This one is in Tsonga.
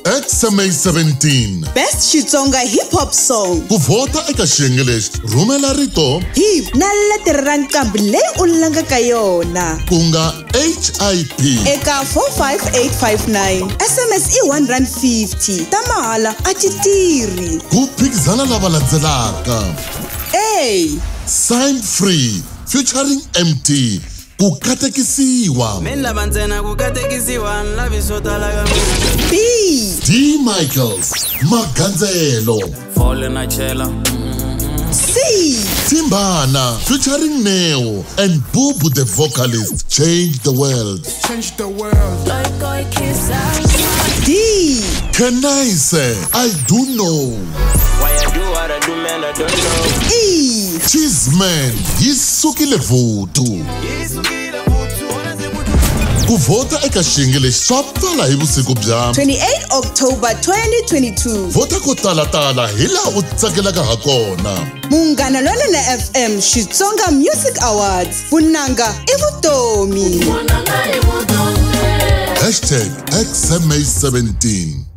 XMA 17 Best Xitsonga Hip Hop Song. Ku vhota eka xiyenge lexi, rhumela rito HIP na letere ra nqambi leyi u langaka yona, ku nga HIP, eka 45859. SMS i 1 rand 50, ta mahala a ti tirhi. Ku phikizana lava landzelaka: A. Sign Free featuring MT, ku katekisiwa. Mi lava ntsena ku katekisiwa, ni lavi swo tala ka mina. B. D Michaels, Magandzelo. Fole na chela. C. Timbana featuring Neo and Bubu the vocalist, Change the World. Change the world. D. Can I say I do know? Why I do what I do, man, I don't know. E. Cheeseman, Yisukile Vutu. Ku vhota eka xiyenge lexi swa pfala hi vusiku bya 28 October 2022. Vhota ko talatala hi laha u tsakelaka ha kona. Munghana Lonene FM Xitsonga Music Awards. Vunanga i vutomi. Hashtag XMA 17.